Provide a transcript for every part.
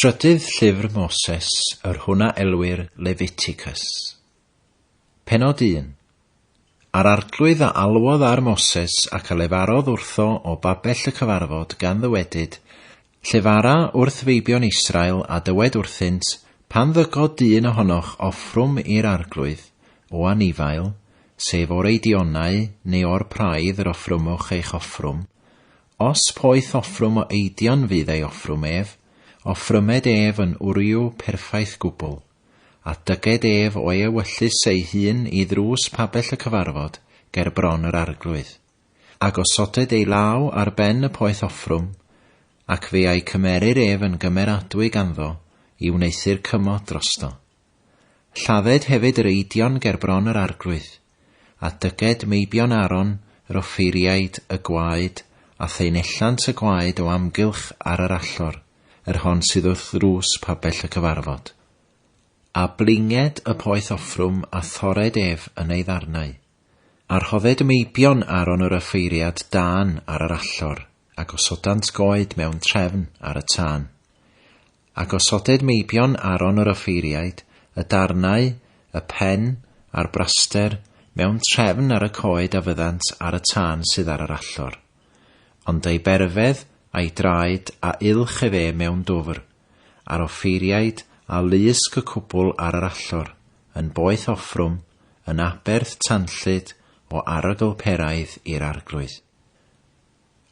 Trydydd Llyfr Moses, yr hwn a elwir Leviticus. Pennod 1. A'r Arglwydd a alwodd ar Moses ac a lefarodd wrtho o babell y cyfarfod, gan ddywedyd, Llefara wrth feibion Israel a dywed wrthynt, Pan ddygod dyn ohonoch offrwm i'r Arglwydd, o anifail, sef o'r eidionau neu o'r praidd yr offrymwch eich offrwm, Os poeth offrwm o eidion fydd ei offrwm ef, offrymed ef yn wryw perffaith gwbl, a dyged ef o'i ewyllys ei hun i ddrws pabell y cyfarfod ger bron yr Arglwydd. A gosoded ei law ar ben y poeth offrwm, ac fe a'i cymerir ef yn gymeradwy ganddo i wneuthur cymod drosto. Lladded hefyd yr eidion ger bron yr Arglwydd, a dyged meibion Aaron, yr offeiriaid, y gwaed, a thaenellant y gwaed o amgylch ar yr allor, yr hon sydd wrth ddrws pabell y cyfarfod. A blinged y poeth offrwm, a thorred ef yn ei ddarnau. A rhodded meibion Aaron yr offeiriad dân ar yr allor, a gosodant goed mewn trefn ar y tân. A gosoded meibion Aaron yr offeiriaid, y darnau, y pen, a'r braster, mewn trefn ar y coed a fyddant ar y tân sydd ar yr allor. Ond ei berfedd, a'i draed, a ylch efe mewn dwfr, a'r offeiriaid a lusg y cwbl ar yr allor, yn boeth offrwm, yn aberth tanllyd o arogl peraidd i'r Arglwydd.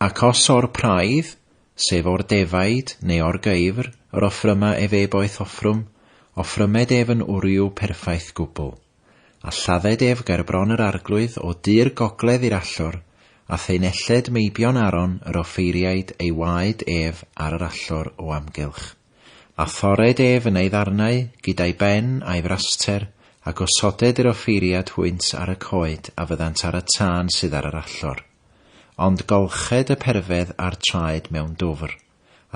Ac os o'r praidd, sef o'r defaid neu o'r geifr, yr offryma ef e boeth offrwm, offrymed ef yn wryw perffaith gwbl. A lladded ef ger bron yr Arglwydd o du'r gogledd i'r allor, a thaenelled meibion Aaron yr offeiriaid ei waed ef ar yr allor o amgylch. A thorred ef yn ei ddarnau, gyda'i ben a'i fraster, a gosoded yr offeiriad hwynt ar y coed a fyddant ar y tân sydd ar yr allor. Ond golched y perfedd a'r traed mewn dwfr,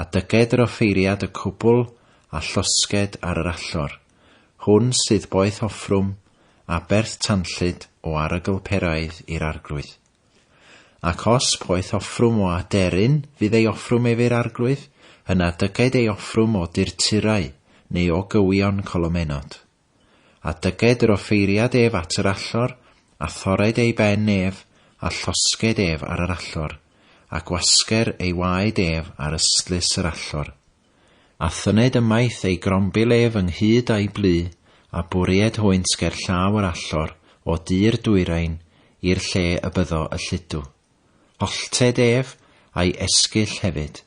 a dyged yr offeiriad y cwbl a llosged ar yr allor, hwn sydd boeth offrwm, aberth tanllyd o arogl peraidd i'r Arglwydd. Ac os poeth offrwm o aderyn fydd ei offrwm ef i'r Arglwydd, yna dyged ei offrwm o durturau neu o gywion colomenod. A dyged yr offeiriad ef at yr allor, a thorred ei ben ef, a llosged ef ar yr allor, a gwasger ei waed ef ar ystlys yr allor. A thyned ymaith ei grombil ef ynghyd â'i blu, a bwried hwynt ger llaw yr allor, o du'r dwyrain, i'r lle y byddo y lludw. Hollted ef, a'i esgyll hefyd,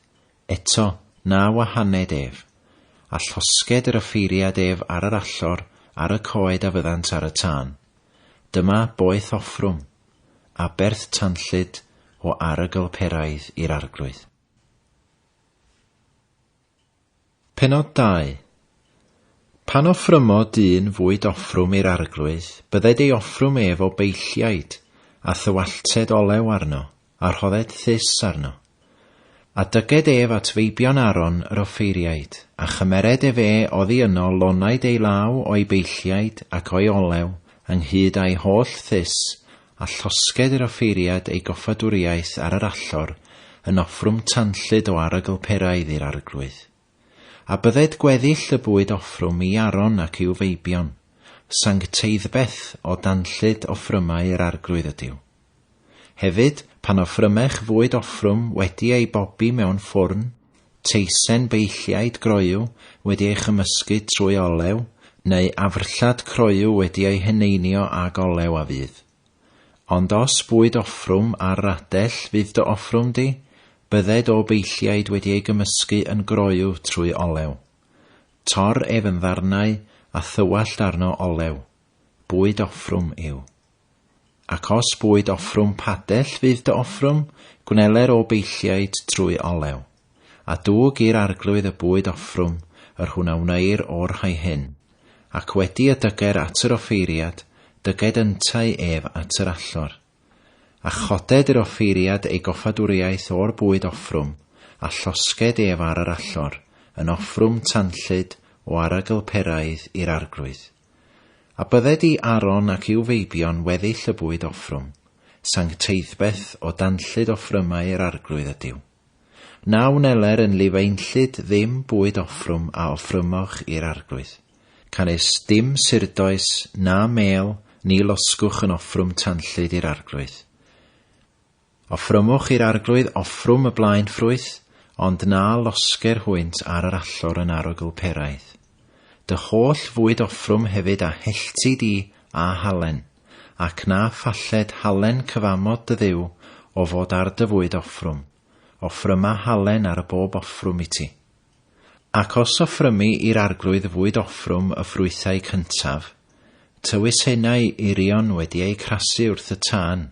Eto, na wahaned ef. A llosged yr offeiriad ef ar yr allor, ar y coed a fyddant ar y tân. Dyma boeth offrwm, aberth tanllyd o arogl peraidd i'r Arglwydd. Pennod 2. Pan offrymo dyn fwyd offrwm i'r Arglwydd, bydded ei offrwm ef o beilliaid, a thywallted olew arno, a rhodded thus arno. A dyged ef at feibion Aaron yr offeiriaid, a chymered efe oddi yno lonaid ei law o'i beilliaid ac o'i olew, ynghyd â'i holl thus, a llosged yr offeiriad ei goffadwriaeth ar yr allor, yn offrwm tanllyd o arogl peraidd i'r Arglwydd. A bydded gweddill y bwyd offrwm i Aaron ac i'w feibion, sancteiddbeth o danllyd offrymau yr Arglwydd ydyw. Hefyd, pan offrymech fwyd offrwm wedi ei bobi mewn ffwrn, teisen beilliaid groyw wedi ei chymysgu trwy olew, neu afrllad croyw wedi ei heneinio ag olew a fydd. Ond os bwyd offrwm ar radell fydd dy offrwm di, bydded o beilliaid wedi ei gymysgu yn groyw trwy olew. Tor ef yn ddarnau a thywallt arno olew. Bwyd offrwm yw. Ac os bwyd offrwm padell fydd dy offrwm, gwneler o beilliaid trwy olew. A dwg i'r Arglwydd y bwyd offrwm, yr hwn a wneir o'r rhai hyn. Ac wedi y dyger at yr offeiriad, dyged yntau ef at yr allor. A choded yr offeiriad ei goffadwriaeth o'r bwyd offrwm, a llosged ef ar yr allor, yn offrwm tanllyd o arogl peraidd i'r Arglwydd. A bydded i Aaron ac i'w feibion weddill y bwyd offrwm, sancteiddbeth o danllyd offrymau yr Arglwydd ydyw. Na wneler yn lifeinllyd ddim bwyd offrwm a offrymoch i'r Arglwydd. Canys dim surdoes na mêl ni losgwch yn offrwm tanllyd i'r Arglwydd. Offrymwch i'r Arglwydd offrwm y blaenffrwyth, ond na losger hwynt ar yr allor yn arogl peraidd. Dy holl fwyd offrwm hefyd a hellti di a halen, ac na phalled halen cyfamod dy Dduw o fod ar dy fwyd offrwm. Offryma halen ar y bob offrwm i ti. Ac os offrymu i'r Arglwydd fwyd offrwm y ffrwythau cyntaf, tywysennau irion wedi eu crasu wrth y tân,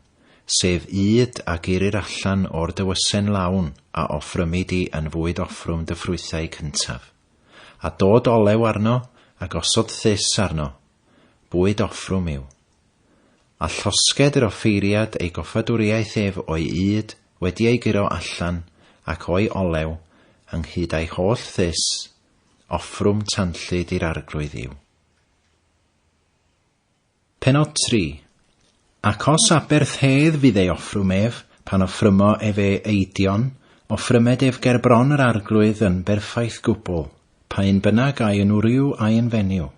sef ŷd a gurir allan o'r dywysen lawn a offrymu di yn fwyd offrwm dy ffrwythau cyntaf. A dod olew arno, a gosod thus arno, bwyd offrwm yw. A llosged yr offeiriad ei goffadwriaeth ef o'i ŷd wedi ei guro allan, ac o'i olew, ynghyd â'i holl thus, offrwm tanllyd i'r Arglwydd yw. Pennod 3. Ac os aberth hedd fydd ei offrwm ef, pan offrymo efe eidion, offrymed ef ger bron yr Arglwydd yn berffaith gwbl, pa un bynnag ai yn wryw ai yn fenyw.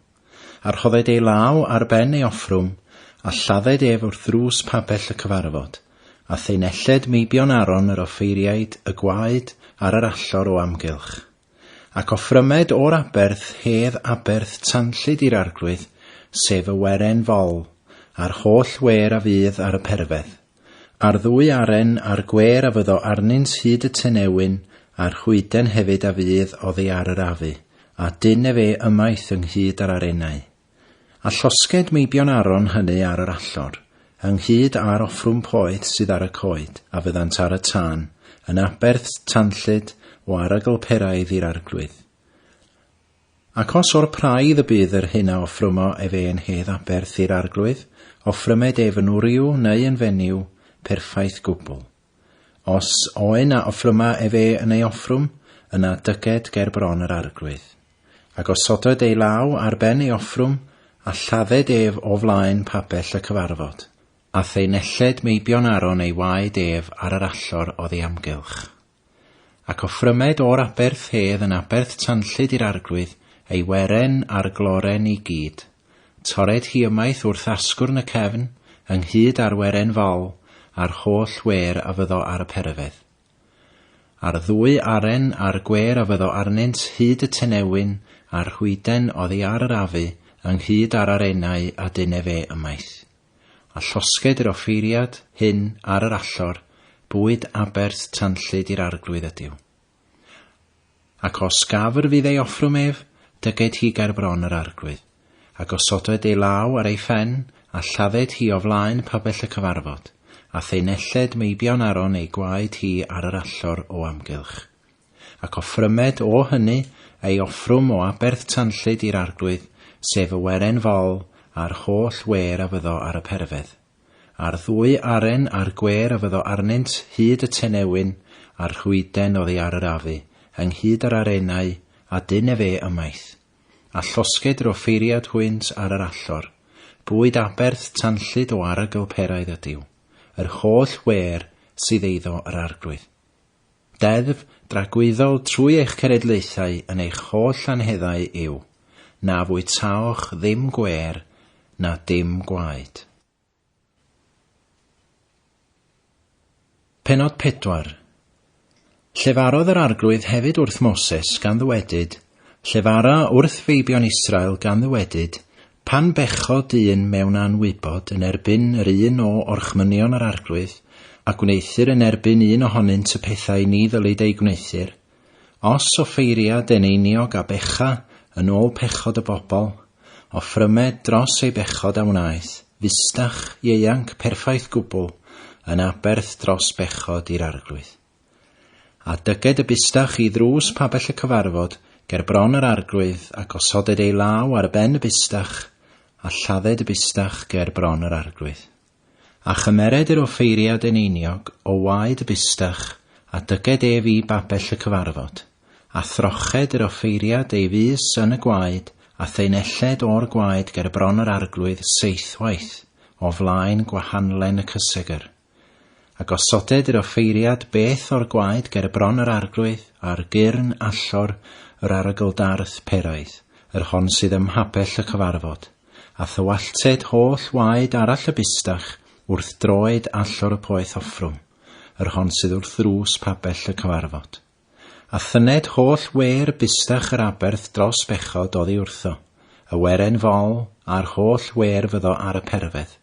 A rhodded ei law ar ben ei offrwm, a lladded ef wrth ddrws pabell y cyfarfod, a thaenelled meibion Aaron yr offeiriaid y gwaed ar yr allor o amgylch. Ac offrymed o'r aberth hedd aberth tanllyd i'r Arglwydd, sef y weren fol, a'r holl wêr a fydd ar y perfedd. A'r ddwy aren a'r gwêr a fyddo arnynt hyd y tenewyn, a'r rhwyden hefyd a fydd oddi ar yr afu, a dyn efe ymaith ynghyd â'r arennau. A llosged meibion Aaron hynny ar yr allor, ynghyd â'r offrwm poeth sydd ar y coed, a fyddant ar y tân, yn aberth tanllyd o arogl peraidd i'r Arglwydd. Ac os o'r praidd y bydd yr hyn a offrymo efe yn hedd aberth i'r Arglwydd, offrymed ef yn wryw neu yn fenyw, perffaith gwbl. Os oen a offryma efe yn ei offrwm, yna dyged ger bron yr Arglwydd. A gosoded ei law ar ben ei offrwm, a lladded ef o flaen pabell y cyfarfod. A thaenelled meibion Aaron ei waed ef ar yr allor oddi amgylch. Ac offrymed o'r aberth hedd yn aberth tanllyd i'r Arglwydd, ei weren a'r gloren i gyd. Torred hi ymaith wrth asgwrn y cefn, ynghyd â'r weren fol, a'r holl wêr a fyddo ar y perfedd. A'r ddwy aren a'r gwêr a fyddo arnynt hyd y tenewyn, a'r rhwyden oddi ar yr afu, ynghyd â'r arennau a dyn efe ymaith. A llosged yr offeiriad hyn ar yr allor, bwyd aberth tanllyd i'r Arglwydd ydyw. Ac os gafr fydd ei offrwm ef, dyged hi ger bron yr Arglwydd, a gosoded ei law ar ei phen, a lladded hi o flaen pabell y cyfarfod, a thaenelled meibion Aaron ei gwaed hi ar yr allor o amgylch. Ac offrymed o hynny ei offrwm o aberth tanllyd i'r Arglwydd, sef y weren fol a'r holl wêr a fyddo ar y perfedd, a'r ddwy aren a'r gwêr a fyddo arnynt hyd y tenewyn a'r rhwyden oddi ar yr afu, ynghyd â'r arennau, a dyn efe ymaith. A llosged yr offeiriad hwynt ar yr allor. Bwyd aberth tanllyd o arogl peraidd ydyw, yr holl wêr sydd eiddo yr Arglwydd. Deddf dragwyddol trwy eich cenedlaethau yn eich holl anheddau yw, na fwytaoch ddim gwêr na dim gwaed. Pennod 4. Llefarodd yr Arglwydd hefyd wrth Moses, gan ddywedyd, Llefara wrth feibion Israel, gan ddywedyd, Pan becho dyn mewn anwybod yn erbyn yr un o orchmynion yr Arglwydd, a gwneuthur yn erbyn un ohonynt y pethau ni ddylid eu gwneuthur, os offeiriad eneiniog a becha yn ôl pechod y bobl, offrymed dros ei bechod a wnaeth, fustach ieuanc perffaith gwbl, yn aberth dros bechod i'r Arglwydd. A dyged y bustach i ddrws pabell y cyfarfod, ger bron yr Arglwydd, a gosoded ei law ar ben y bustach, a lladded y bustach ger bron yr Arglwydd. A chymered yr offeiriad eneiniog o waed y bustach, a dyged ef i babell y cyfarfod, a throched yr offeiriad ei fys yn y gwaed, a thaenelled o'r gwaed ger bron yr Arglwydd seithwaith, o flaen gwahanlen y cysegr. A gosoded yr offeiriad beth o'r gwaed ger bron yr Arglwydd ar gyrn allor yr arogl-darth peraidd, yr hon sydd ym mhabell y cyfarfod, a thywallted holl waed arall y bustach wrth droed allor y poeth offrwm, yr hon sydd wrth ddrws pabell y cyfarfod. A thyned holl wêr bustach yr aberth dros bechod oddi wrtho, y weren fol, a'r holl wêr fyddo ar y perfedd.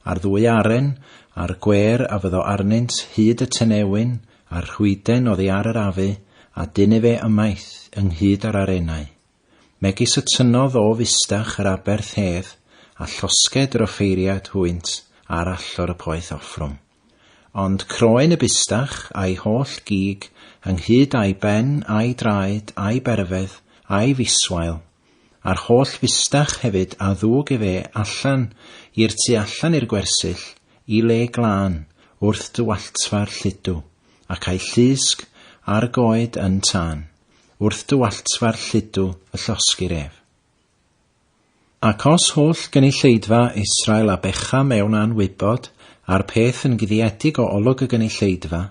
A'r ddwy aren, a'r gwêr a fyddo arnynt hyd y tenewyn, a'r rhwyden oddi ar yr afu, a dyn efe ymaith, ynghyd â'r arenau. Megis y tynnodd o fustach yr aberth hedd, a llosged yr offeiriad hwynt ar allor y poeth offrwm. Ond croen y bustach, a'i holl gig, ynghyd â'i ben, a'i draed, a'i berfedd, a'i fiswael, a'r holl fustach hefyd a ddwg efe allan i'r tu allan i'r gwersyll, i le glân, wrth dywalltfa'r lludw, ac a'i llusg ar goed yn tân, wrth dywalltfa'r lludw y llosgir ef. Ac os holl gynulleidfa Israel a becha mewn anwybod, a'r peth yn guddiedig o olwg y gynulleidfa,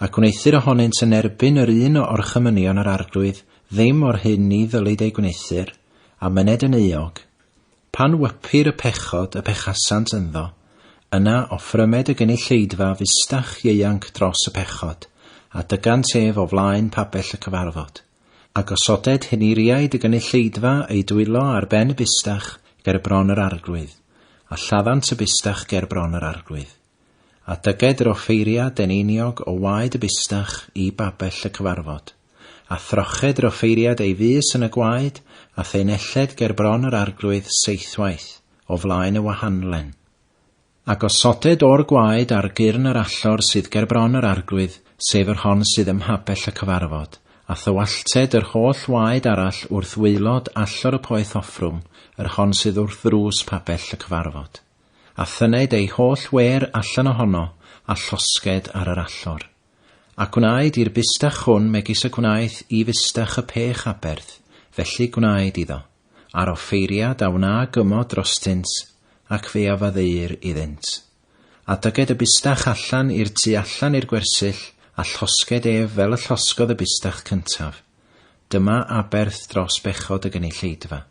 a gwneuthur ohonynt yn erbyn yr un o orchymynion yr Arglwydd ddim o'r hyn ni ddylid ei gwneuthur, a myned yn euog, pan wypir y pechod y pechasant ynddo, yna offrymed y gynulleidfa fustach ieuanc dros y pechod, a dygant ef o flaen pabell y cyfarfod. A gosoded henuriaid y gynulleidfa eu dwylo ar ben y bustach ger bron yr Arglwydd, a lladdant y bustach ger bron yr Arglwydd. A dyged yr offeiriad eneiniog o waed y bustach i babell y cyfarfod. A throched yr offeiriad ei fys yn y gwaed, a thaenelled ger bron yr Arglwydd seithwaith, o flaen y wahanlen. A gosoded o'r gwaed ar gyrn yr allor sydd ger bron yr Arglwydd, sef yr hon sydd ym mhabell y cyfarfod, a thywallted yr holl waed arall wrth waelod allor y poeth offrwm, yr hon sydd wrth ddrws pabell y cyfarfod. A thyned ei holl wêr allan ohono, a llosged ar yr allor. A gwnaed i'r bustach hwn megis y gwnaeth i fustach y pech aberth, felly gwnaed iddo. A'r offeiriad a wna gymod drostynt, ac fe a faddeuir iddynt. A dyged y bustach allan i'r tu allan i'r gwersyll, a llosged ef fel y llosgodd y bustach cyntaf. Dyma aberth dros bechod y gynulleidfa.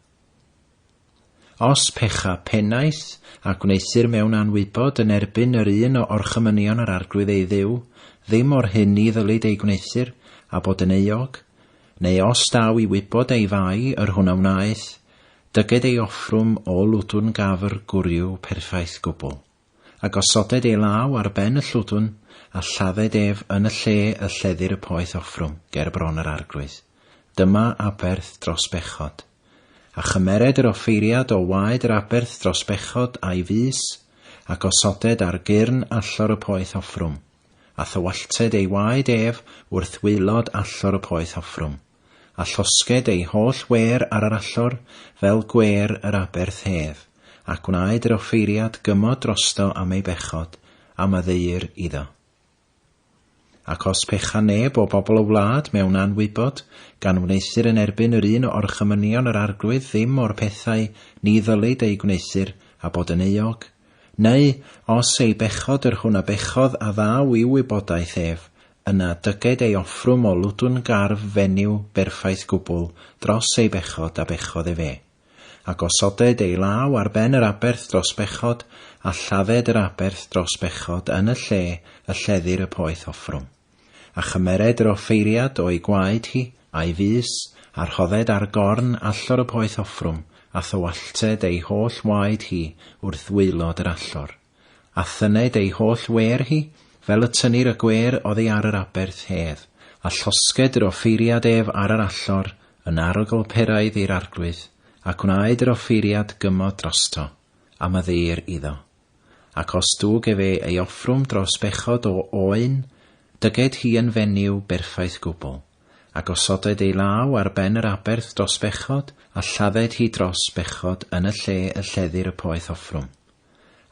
Os pecha pennaeth, a gwneuthur mewn anwybod yn erbyn yr un o orchymynion yr Arglwydd ei Dduw, ddim o'r hyn ni ddylid ei gwneuthur, a bod yn euog, Neu os daw i wybod ei fai yr hwn a wnaeth, dyged ei offrwm o lwdwn gafr gwryw perffaith gwbl, a gosoded ei law ar ben y llwdwn, a lladded ef yn y lle y lleddir y poeth offrwm ger bron yr Arglwydd. Dyma aberth dros bechod. A chymered yr offeiriad o waed yr aberth dros bechod a'i fys, a gosoded ar gyrn allor y poeth offrwm. a thywallted ei waed ef wrth waelod allor y poeth offrwm, a llosged ei holl wêr ar yr allor fel gwêr yr aberth hedd, a gwnaed yr offeiriad gymod drosto am ei bechod, a maddeuir iddo. Ac os pecha neb o bobl y wlad mewn anwybod, gan wneuthur yn erbyn yr un o orchymynion yr Arglwydd ddim o'r pethau ni ddylid eu gwneuthur, a bod yn euog, Neu, os ei bechod yr hwn a bechodd a ddaw i'w wybodaeth ef, yna dyged ei offrwm o lwdwn garf fenyw berffaith gwbl dros ei bechod a bechodd efe. A gosoded ei law ar ben yr aberth dros bechod, a lladded yr aberth dros bechod yn y lle y lleddir y poeth offrwm. A chymered yr offeiriad o'i gwaed hi, a'i fys, a rhodded ar gorn allor y poeth offrwm, a thywallted ei holl waed hi wrth waelod yr allor. A thyned ei holl wêr hi, fel y tynnir y gwêr oddi ar yr aberth hedd, a llosged yr offeiriad ef ar yr allor, yn arogl peraidd i'r Arglwydd, a gwnaed yr offeiriad gymod drosto, a maddeuir iddo. Ac os dwg efe ei offrwm dros bechod o oen, dyged hi yn fenyw berffaith gwbl, a gosoded ei law ar ben yr aberth dros bechod, a lladded hi dros bechod yn y lle y lleddir y poeth offrwm.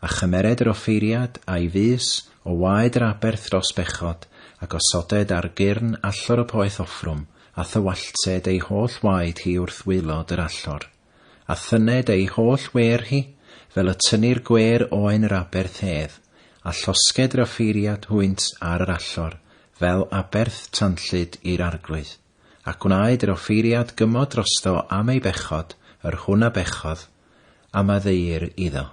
A chymered yr offeiriad, a'i fys, o waed yr aberth dros bechod, a gosoded ar gyrn allor y poeth offrwm, a thywallted ei holl waed hi wrth waelod yr allor. A thyned ei holl wêr hi, fel y tynnir gwêr oen yr aberth hedd, A llosged yr offeiriad hwynt ar yr allor, fel aberth tanllyd i'r Arglwydd. A gwnaed yr offeiriad gymod drosto am ei bechod, yr hwn a bechodd, a maddeuir iddo.